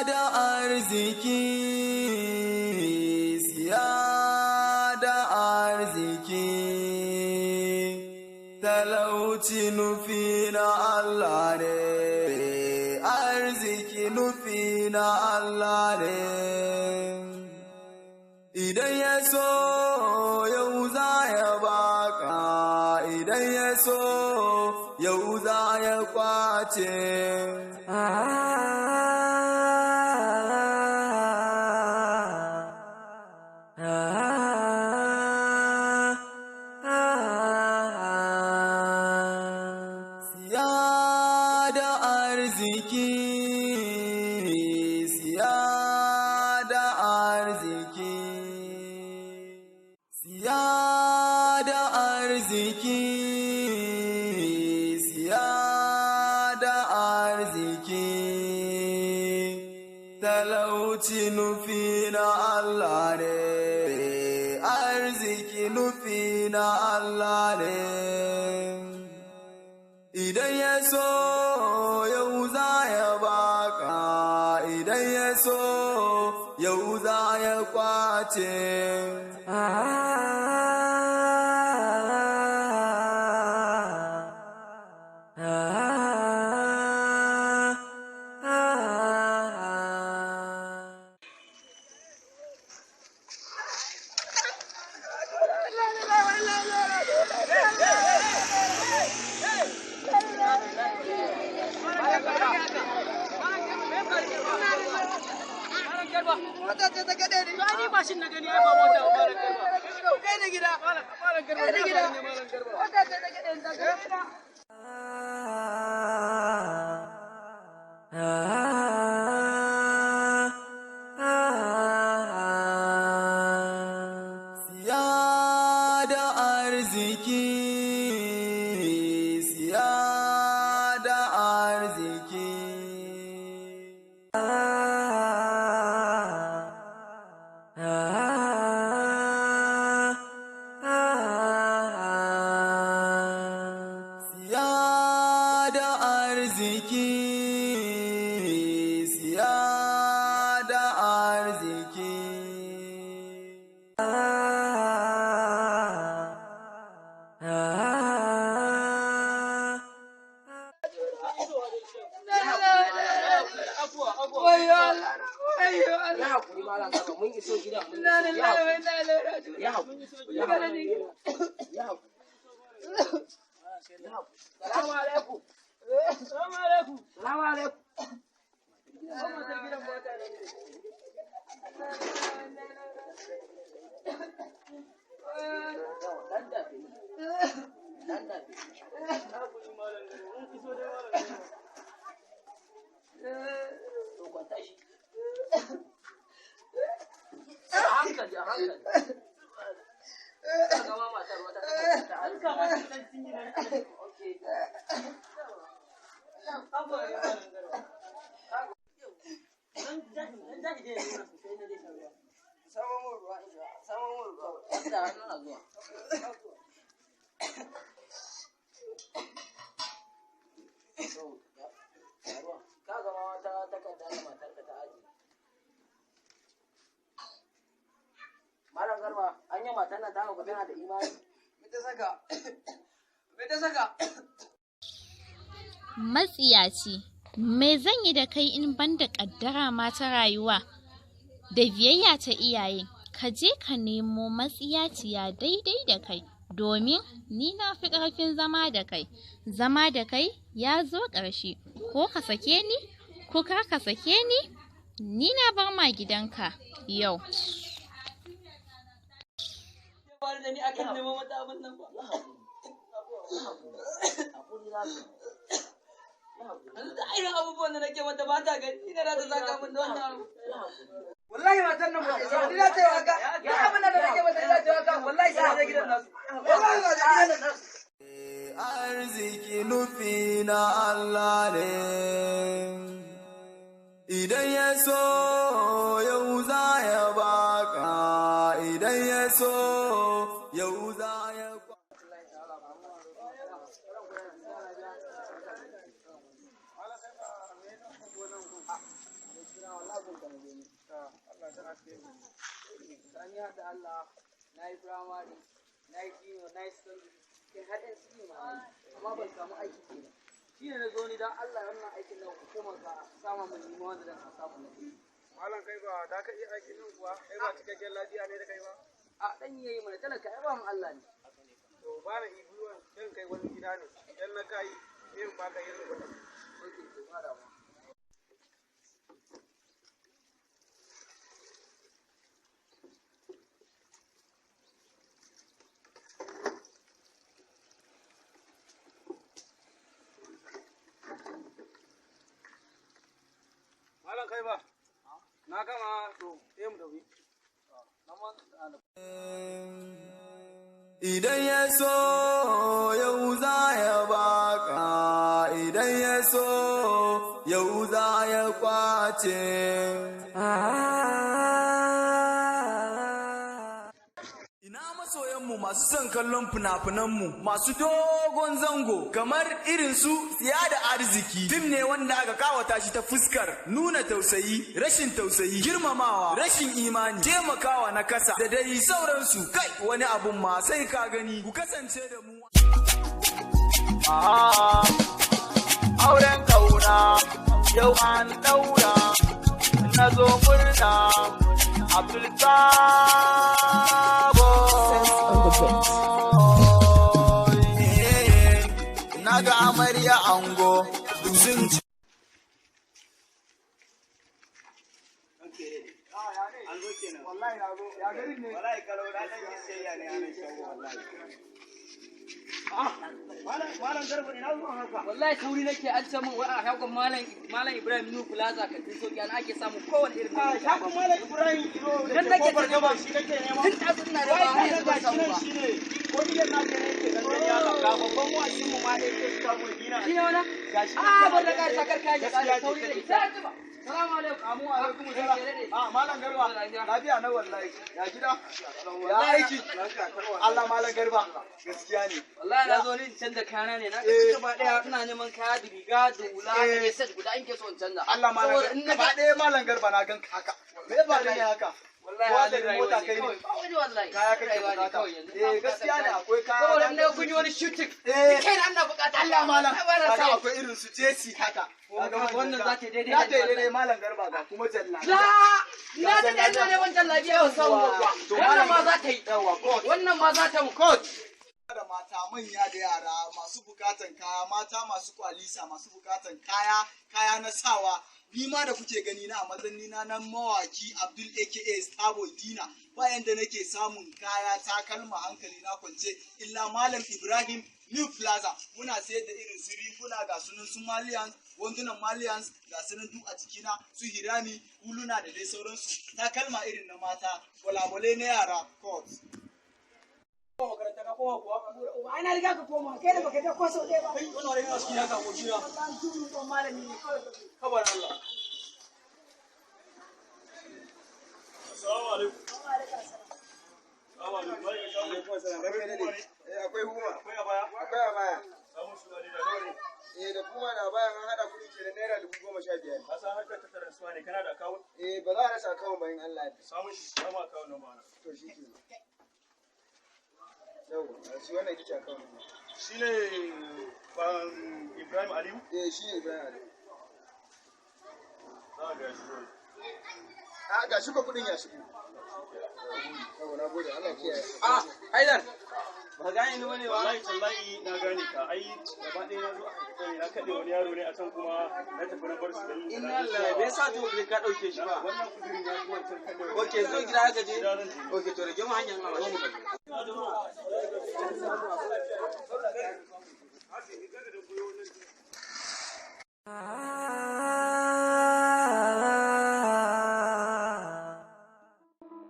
da arziki, siya da arziki, talauci nufi na Allah ne, arziki nufi na Allah ne. Idan ya so yau za ya baka, idan ya so yau za ya kwace. Siya da arziki, siya da arziki, siya da arziki, siya da arziki, talauci nufi na Allah ne, arziki nufi na Allah ne. Idan ya so yau za ya baka, idan ya so yau za ya kwace. Mota ce ta kaɗe ni. Ni mashin na gani ai ba mota ba, Malam Garba. Kai ni gida. Malam Garba, Kai ni gida. ne Malam Garba. Mota ce ta kaɗe ni ta kaɗe ni. Siya da arziki, siya da arziki. Siya da arziki, siya da arziki. Afuwa, afuwa. Wayyo Allah. Wayyo Allah. Ya haƙuri Malam Garba, mun iso gida, mun Inna iso. Ya lillahi wa haƙuri. inna ilaihi raji'un. Ya haƙuri. Ya haƙuri. Ya haƙuri. Ya haƙuri. Salamu alaikum. Salamu alaikum. Salamu alaikum. An matar gidan mota ne. Dan dafe. Dan dafe. Hakuri Malam Garba, mun iso dai Malam Garba. To kwanta shi. A hankali, a hankali. Ka gama matar wata takarda ta An kama shi dan cinye nan. Okay. Afuwa ne Malam Garba. Dan jahi, dan jahi dai ne sosai na dai shan ruwa. Samo mun ruwa in sha. Samo mun ruwa. Wanda hannu na zuwa. To, ya ruwa. Ka gama wata takarda da matarka ta ajiye. Malam Garba, an yi matar nan ta hauka tana da imani. Me ta saka? Me ta saka? Matsiyaci, me zan yi da kai in ban da ƙaddara ma ta rayuwa da biyayya ta iyaye, ka je ka nemo matsiyaciya daidai da kai, domin ni na fi ƙarfin zama da kai, zama da kai ya zo ƙarshe, ko ka sake ni, ko kar ka sake ni, ni na bar ma gidanka yau. Ba da ni akan neman wata abin nan ba. Ya haƙuri. Ya haƙuri. Haƙuri za ka yi. Ya haƙuri. Yanzu da irin abubuwan da nake mata ba ta gani, ni na za ta saka min da wannan abu. Ya haƙuri. Wallahi matan nan ba ta isa ba. Ni na ce wa ka. Duk abin da nake mata ni na ce wa ka. Wallahi sai na je gidan nasu. Wallahi na je gidan nasu. Arziki nufi na Allah ne. Idan ya so yau za ya baka, idan ya so yau za ya Na wallahi gun ka na je ni. Allah ta ake. Sani da Allah, na yi firamare, na yi junior, na yi secondary, kai har NCE ma na yi, amma ban samu aiki ke ba. Shi ne na zo ni don Allah wannan aikin na ku taimaka a sama min nima wanda zan samu na yi. Malam, kai ba da ka iya aikin nan kuwa? Kai ba cikakken lafiya ne da kai ba? A ɗan yayi mana, talaka ai ba mu Allah ne. To ba na ibuwan dan kai wani gida ne. Idan na kai sai in baka yin kuɗin. Ok, to ba damuwa. Malam, kai ba. Na gama, to sai mu tafi. Idan ya so yau za ya baka, idan ya so yau za ya kwace. Ina masoyanmu masu son kallon fina-finanmu masu dogon zango kamar irin su Tsiya da Arziki. Fim ne wanda aka kawata shi ta fuskar nuna tausayi, rashin tausayi, girmamawa, rashin imani, taimakawa na kasa da dai sauransu. Kai, wani abun ma sai ka gani. Ku kasance da mu. Ah, auren kauna yau an daura, na zo murna, Abdul Sabo. Na ga amarya, ango duk sun ci. An zo kenan. Wallahi na zo. Ya garin ne? Wallahi kalau, na dan yi sayayya ne a nan shago wallahi. Ah, malam, malam Garba, ina zuwa haka? Wallahi sauri nake, an ce min wai a shagon Malam Ibrahim New Plaza kantin sauki ana ake samun kowane irin Ah, shagon Malam Ibrahim Iro da Dan ke nake kofar ta gaba shi kake nema? Tun ɗazu ina da Wai ba har ka yanzu ga ban shi samu nan ba. shi ne. Ko ni da nake ne ke dan gani haka. Ga babban mawakin mu ma da yake Sabo Dina. Shi ne wannan? Gashi nan. Ah, bar da ƙara sakar kayan ya Gaskiya ƙare ce sauri kake. nake. Sai an jima. Salamu alaikum. Amu alaikum salam. Ah, Malam Garba. Lafiya na wallahi. Ya gida? Ya aiki? Allah, Malam Garba. Gaskiya ne. Wallahi na zo ni in canza kayana ne, na ga gaba ɗaya ina neman kaya da riga da hula da ne set guda in ke so in canza. Allah, Malam Saboda in Garba. na Gaba ga ɗaya Malam Garba na gan haka. Me ya faru ne haka? Wallahi Ko halin hadarin rayuwa mota ne kai ne? kawai. Ba wani wallahi. Kaya kake Rayuwa ne bukata. kawai yanzu. Eh, gaskiya ne, akwai kaya. Saboda in na kun yi wani shooting. Eh. Ni kaina ina bukata. Allah, malam. Ai, ba na Kaga sa. akwai irin su jesi haka. Kaga Wannan za ta yi daidai Za da ta yi daidai wallahi. Malam Garba, ga kuma jalla. La na da ina neman jallabiya ban samu ba kuwa. To, Wannan malam ma za ta yi. Yawa, coat. Wannan ma za ta mu. Coat. Da mata manya da yara masu bukatan kaya, mata masu kwalisa, masu bukatan kaya, kaya na sawa. Ni ma da kuke gani na a matsayin na mawaki Abdul aka Starboy Dina, bayan da nake samun kaya, takalma, hankali na kwance illa Malam Ibrahim New Plaza. Muna sayar da irin su riguna, ga sunan su Malians, wandunan Malians, ga sunan duk a cikina, su hirami, huluna da dai sauransu, takalma irin na mata, gwalagwalai na yara, coat. Ana riga ka koma, kai da baka je ko sau ɗaya ba. Kai, wannan wani yana cikin haka ko jira. Wallahi turu ko malami ne kawai. Kabar Allah. Assalamu alaikum. Assalamu alaikum. Akwai huma. Akwai abaya? Akwai abaya. Samun suna ne da nawa ne? Eh, da kuma da bayan an hada kuɗi kenan ₦15,000. Ka san harkar ta transfer ne, kana da account? Eh, ba za a rasa akawun bayan Allah ya. Samun shi, samun account number na. To shi ke. Yau, shi wannan ita ce akawun number. Shi ne Ibrahim Aliyu? Eh, shi ne Ibrahim Ali. Za a ga shi dole. A ga shi ko kuɗin ya shigo. Yau, na gode, Allah kiyaye. Ah, Haidar. Ba gane ni bane ba. Wallahi tallahi na gane ka. Ai gaba ɗaya na zo a hankali ne, na kaɗe wani yaro ne a can kuma na tafi na bar su dan Inna lillahi, me yasa to kai ka dauke shi ba? Wannan kudirin ya fi wancan kaɗe. Okay, zo gida haka je. Gida zan je. Okay, to rage mu hanyar ma mu.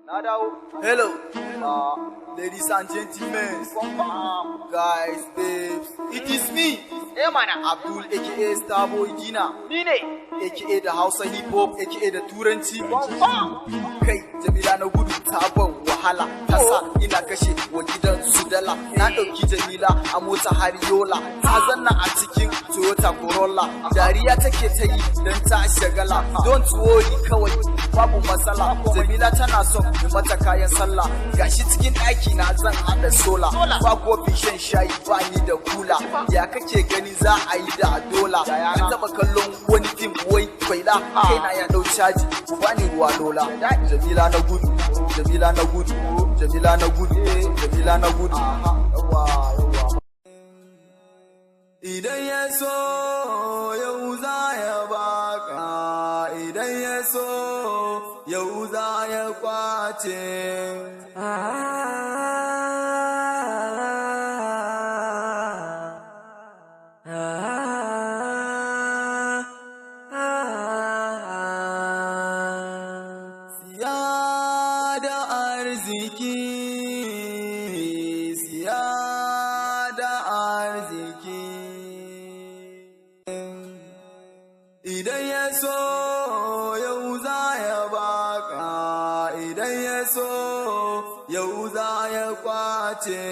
Na dawo. Hello, ladies and gentlemen, guys, babes, it is me, Abdul aka Starboy Dina, ni ne, aka da Hausa hip hop, aka da Turanci, kai. Jamila na gudu ta ban wahala, ta sa ina kashe wa gidan su dala. Na ɗauki Jamila a mota har Yola, ta zanna a cikin Toyota Corolla. Dariya take ta yi don ta shagala. Don't worry, kawai babu matsala. Jamila tana son in mata kayan sallah. Gashi cikin ɗaki na zan haɗa sola. Ba kofin shan shayi, ba ni da kula. Ya kake gani za a yi da dola? An taɓa kallon wani fim wai kwaila. Kaina ya ɗau caji, ku bani ruwa lola. Jamila na gudu, Jamila na gudu, Jamila na gudu, Jamila na gudu. Yawa yawa. Idan ya so yau za ya baka, idan ya so yau za ya kwace. Siya da arziki, siya da arziki. Idan ya so yau za ya baka, idan ya so yau za ya kwace.